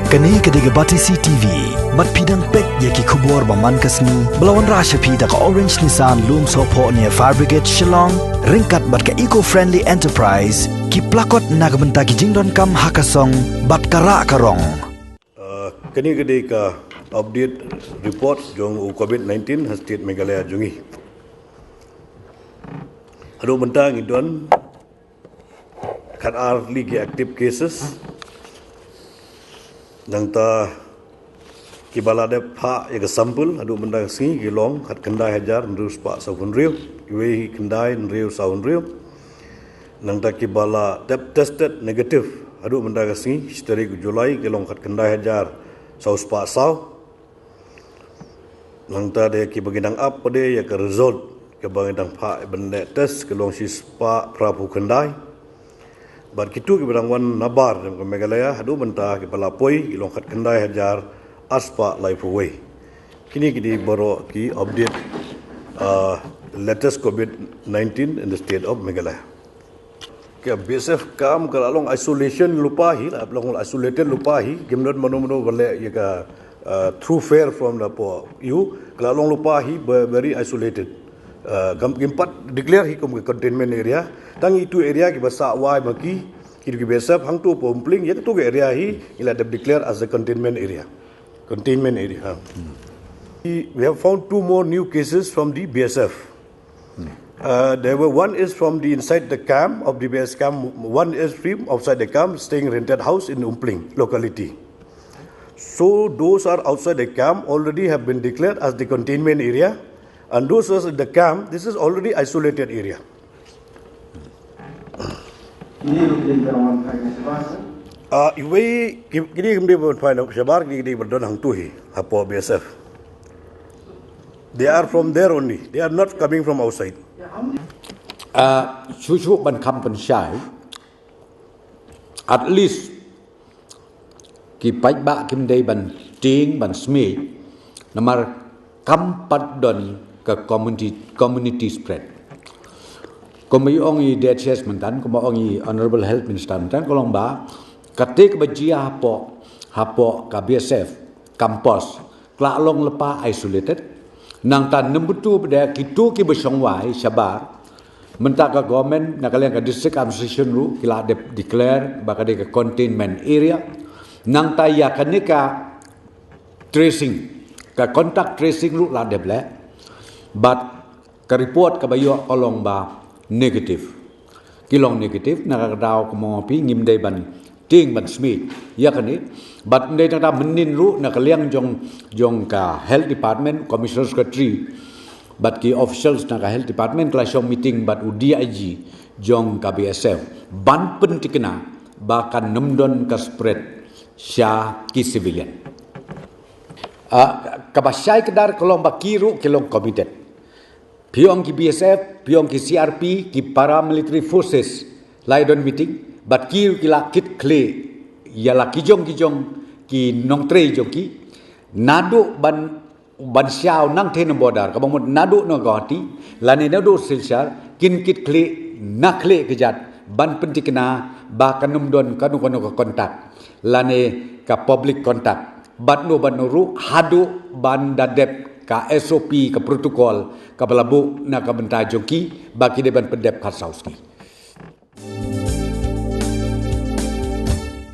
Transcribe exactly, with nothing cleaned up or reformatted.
Kane ka dei ka Batesi T V. Bad phi dang peit ïa ki khubor ba man ka sngi ba la wanrah sha phi da ka Orange Nissan Lumsohphoh near Fire Brigade Shillong, ryngkat bad ka Eco Friendly Enterprise, ki plakot na ka bynta ki jingdonkam ha ka song bad ka rah ka rong. Uh, kane ka dei ka update report jong u covid nineteen ha state Meghalaya jong ngi. Haduh mynta ngi don khat ar tylli ki active cases. Nangta kiba la dep phah ïa ka sample haduh mynta ka sngi ki long khat khyndai hajar hynriew spah saw hynriew, iwei khyndai hynriew saw hynriew. Nangta kiba la dep tested negative haduh mynta ka sngi shi tarik July ki long khat khyndai hajar saw spah saw. Nangta de kiba ngi dang ap pat de ïa ka result kaba ngi dang phah ban leh test ki long shi spah phra phew khyndai. Bad kitu kiba dang wan nabar jong ka Meghalaya haduh mynta kiba la poi ki long khat khyndai hajar ar spah lai phew wei. Kine ki dei baroh ki update, uh, latest covid nineteen in the state of Meghalaya. Ka B S F camp ka la long isolation lypa hi, la long isolated lypa hi, kim don mano mano ba leh ïa ka, uh, through fare from the po ïu, ka la long lypa hi, ba very isolated. Uh, kam kim pat declare hi kum ka containment area. Tang itu area kiba sah wai ma ki, ki ki B S F hangtu po Umpling, ïa katu ka area hi ngi la dep declare as a containment area. Containment area. Ha. We have found two more new cases from the B S F. Uh, there were, one is from the inside the camp of the B S camp, one is from outside the camp, staying rented house in Umpling locality. So those are outside the camp already have been declared as the containment area, and those are in the camp, this is already isolated area. Ini rutin terowongan private. Ah, iwei ki-, kini kim dei ban phai na shabar, kini dei ban don hangtu hi hapoh B S F. They are from there only. They are not coming from outside. Ah, shu shu ban kham pynshai. At least ki paidbah kim dei ban tieng ban smiej. Namar kam pat don ka community, community spread. Kumba ong i D H S myntan, kumba ong i Honorable Health Minister myntan, ka long ba kata kaba jia hapoh, hapoh ka B S F campus, ka la long lypa isolated. Nangta number two, bad kitu kiba shong wai shabar, mynta ka government na ka liang ka district administration ruh ki la dep declare ba ka dei ka containment area. Nangta ïa kane ka tracing, ka contact tracing ruh la dep leh. Bad ka report kaba ïoh ka long ba negative. Ki long negative, na ka daw kumba ong phi ngim dei ban tieng ban smiej ïa kane. Bad ym dei tang mynnin ruh, na ka liang jong, jong ka health department, commissioner secretary bad ki officials na ka health department ki la shong meeting bad u D I G jong ka B S F ban pyntikna ba kan ym don ka spread sha ki civilian. Ah, kaba shai kdar ka long ba ki ruh ki long committed. Phi ong ki B S F, phi ong ki C R P, ki paramilitary forces la ïa don meeting, bad ki ruh ki la kit khlieh ïa la ki jong ki jong ki nongtrei jong ki, naduh ban, ban shaw nangtei na border, kaba mut naduh na Guwahati lane naduh Silchar, kin kit khlieh na khlieh kjat ban pyntikna ba kan ym don kano kano ka contact lane ka public contact. Bad no bad no ruh haduh ban da dep ka S O P, ka protocol kaba la buh na ka bynta jong ki ba ki dei ban pyndep khatsaw sngi.